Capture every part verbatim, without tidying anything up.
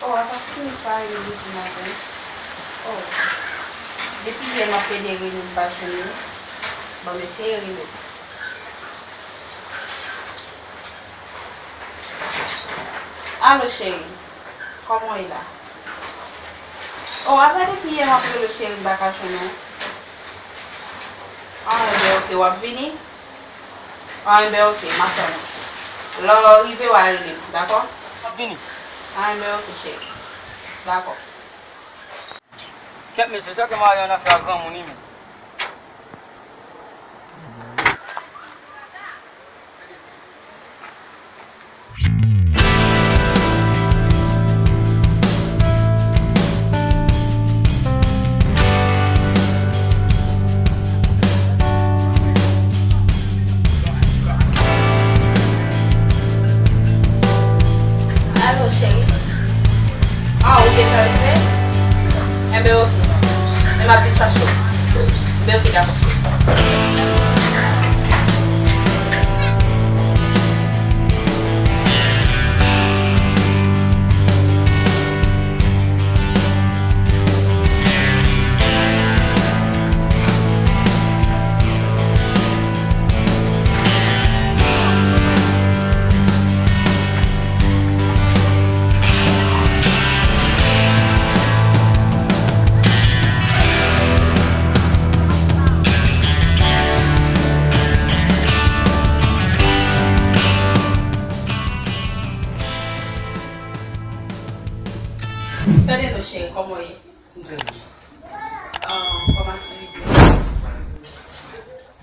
Oh, apa Stenis pa rele depi maten? Oh. Depi yè m ap plede rele m pa jwenn li. Bon, m eseye rele. Alo, cheri. Kòman w ye la? Oh, apa depi yè m ap rele w, cheri, m pa ka jwenn ou? Ah, enben, oke, w ap vini? Ah, enben, oke, m ap tann ou. Lè w rive, w a rele m, dakò? M ap vini. Ah, enben, oke, cheri. Dakò. Kèt mesye, sa ke marye an afè a granmoun wi menm. Alo, cheri. Ah, ou te fè rive? Enben, oke. Men m ap vin chache w. Enben, oke, dakò. Fede nou, cheri, kòman w ye? M trè byen. Ah, kòman aktivite?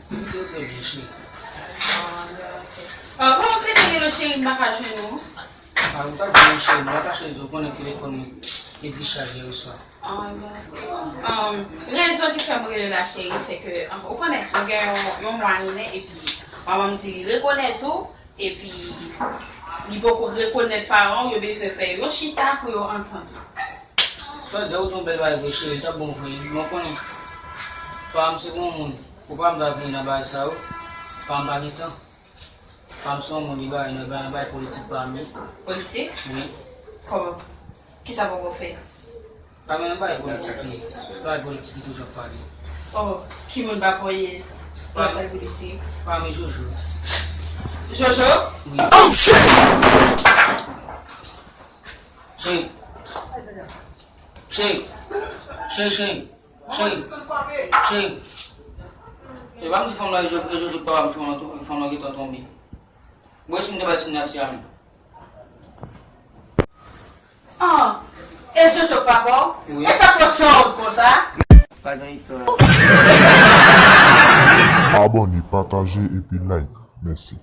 Tout trè byen, cheri. Ah, ok. Ah, kòman w te ye, cheri, m pa ka jwenn ou? Ah, m pa jwenn ou, cheri, m pa ka cheri, ou konnen telefòn mwen te dichaje yè swa. Ah, dakò. Um, rezon ki fè m rele la, cheri, se ke, um, ou konnen, mwen gen yon, yon mwa li nen, epi manman m di li rekonèt ou, epi li poko rekonèt paran w, yo bezwen fè yo chita pou yo antann. Sa vle di, ou di yon bèl bagay vre, cheri, li t ap bon vre, men w konnen, pa m se yon moun, ou pa m ta vini nan bagay sa yo, pa m pa gen tan. Pa m se yon moun li bay nan bay, bay politik pa m wi. Politik? Wi. Kòman? Kisa poko fè? Pa m nan bay politik li. Bay politik li toujou ap pale. Oh, ki moun papa w ye? Pa m bay politik. Pa m Jojo. Jojo? Wi. Oh shit! Cheri. Cheri. Cheri, cheri. Cheri. Cheri. E pa m di fanm nan e Jojo, e Jojo k papa m fanm nan tou, fanm nan gentan tonbe. Bon, e si m te bay siyati a menm? Ah, e Jojo k papa w? Wi. E sa fò sanwont konsa? Pa gen istwa. Abòne, pataje epi like. Mèsi.